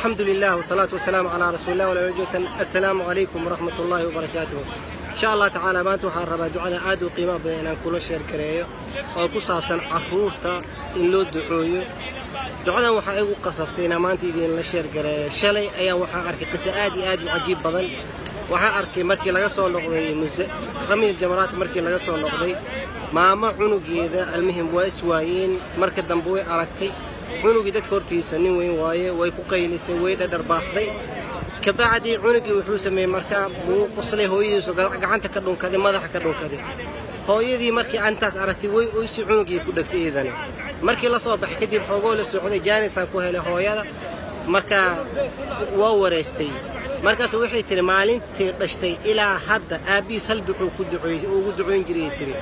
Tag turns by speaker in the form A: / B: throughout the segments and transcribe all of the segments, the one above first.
A: Alxamdulilah wasalaatu wasalaamu calaa rasuulillah wala joogtan. Assalaamu calaykum waraxmat ullaahi wabarakaatuh. Insha Allah tacaala, maanta waxaan rabaa ducada aad u qiimaha badan inaan kula share gareeyo oo ku saabsan carruurta in loo ducooyo. Ducadan waxaa igu qasabtay inaan maanta idinla share gareeyo. Shalay ayaa waxaan arkay qiso aad iyo aad u cajiib badan. Waxaan arkay markii laga soo noqday ramyil jamaraat, markii laga soo noqday, maamo cunugeeda almuhim waa iswaayeen. Marka dambe way aragtay cunugii dadka hortiisa, nin weyn waaye. Way ku qaylisay, way dhadharbaaxday. Kabacdii cunugii wuxuu sameeyey, markaa wuu qoslay, hooyadiisu gacanta ka dhunkaday, madaxa ka dhunkaday. Hooyadii markii antaas aragtay way oysi, cunugii ku dhegtay iidani. Markii la soo baxay kadib, xoogoo la socday, jaanisaan ku helay hooyada. Markaa waa wareystay. Markaas waxay tihi, maalintii dhashtay ilaa hadda aabbihiis hal ducuu ku ducooy ugu ducoyn jiray. Tiri,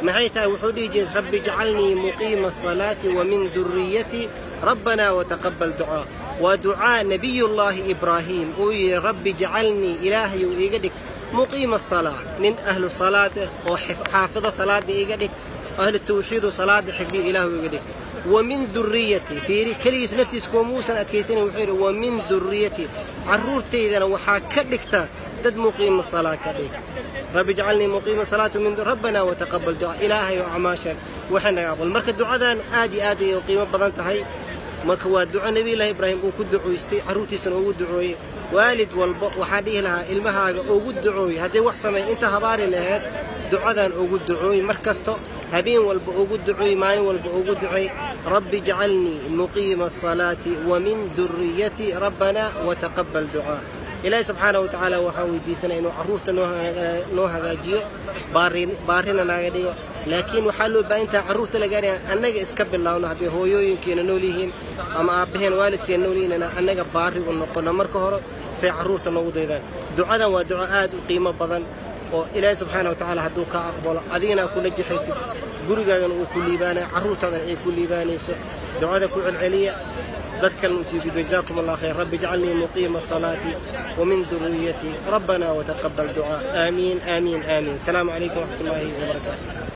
A: maxay tahay? Wuxuu dhihi jiray, "Rabbi ijcalnii muqiima asalaati wa min durriyatii, rabbanaa wataqabbal ducaa." Waa ducaa nebiyullaahi Ibraahim uu yidhi, "Rabbi ijcalnii," Ilaahayou iiga dhig, "muqiima asalaa," nin ahlu salaad ah oo xaafido salaada iiga dhig, ahlu tawxiidu salaada xifdiyo Ilaahu iiga dhig. Wa min durriyatii, fiiri, keligiis naftiis kuwa muusan adkaysanin. Wuxuu yidhi, "Wa min durriyatii," carruurtaydana waxaa ka dhigta dad muqiima salaa ka dhig. "Rabbi ijcalnii muqiima salaatu min rabbanaa wataqabbal ducaa." Ilaahay oo acmaasha waxay naga aqbal. Marka ducadan aad iyo aad ayay u qiimo badan tahay. Marka waa duco Nebiyullaahi Ibraahim uu ku ducoystay, carruurtiisana ugu ducooyey. Waalid walba waxaa dhihi lahaa, ilmahaaga ugu ducooy. Haddii wax sameey, inta habaari lahayd, ducadan ugu ducooy. Mar kasto, habeen walba ugu ducooy, maalin walba ugu ducooy, "Rabbi ijcalnii muqiima asalaati wa min durriyatii, rabbanaa wataqabbal ducaa." Ilaahi subxaana wa tacaala waxaan weydiisanaya inuu carruurta noo hagaajiyo, baarina naga dhigo. Laakiin waxaa loo baahan tahay carruurta la gaaraya annaga iska bilaawno. Hadday hooyooyinkeena nool yihiin ama aabbaheen, waalidkeena nool yihiin, inaan annaga baari u noqono marka hore, say carruurta noogu daydaan. Ducadan waa duco aad u qiimo badan oo Ilaahi subxaana wa tacaala hadduu kaa aqbalo, adigana ku najixaysid, gurigaagana uu ku liibaanayo, carruurtaadana ay ku liibaanayso. Ducada ku celceliya, dad kalena usii gudbay. Jazaakum Allah khayr. "Rabbi ijcalnii muqiima salaati wa min durriyatii, rabbana wataqabbal ducaa." Aamiin, aamiin, aamiin. Asalaamu calaykum waraxmat ullaahi wabarakaatu.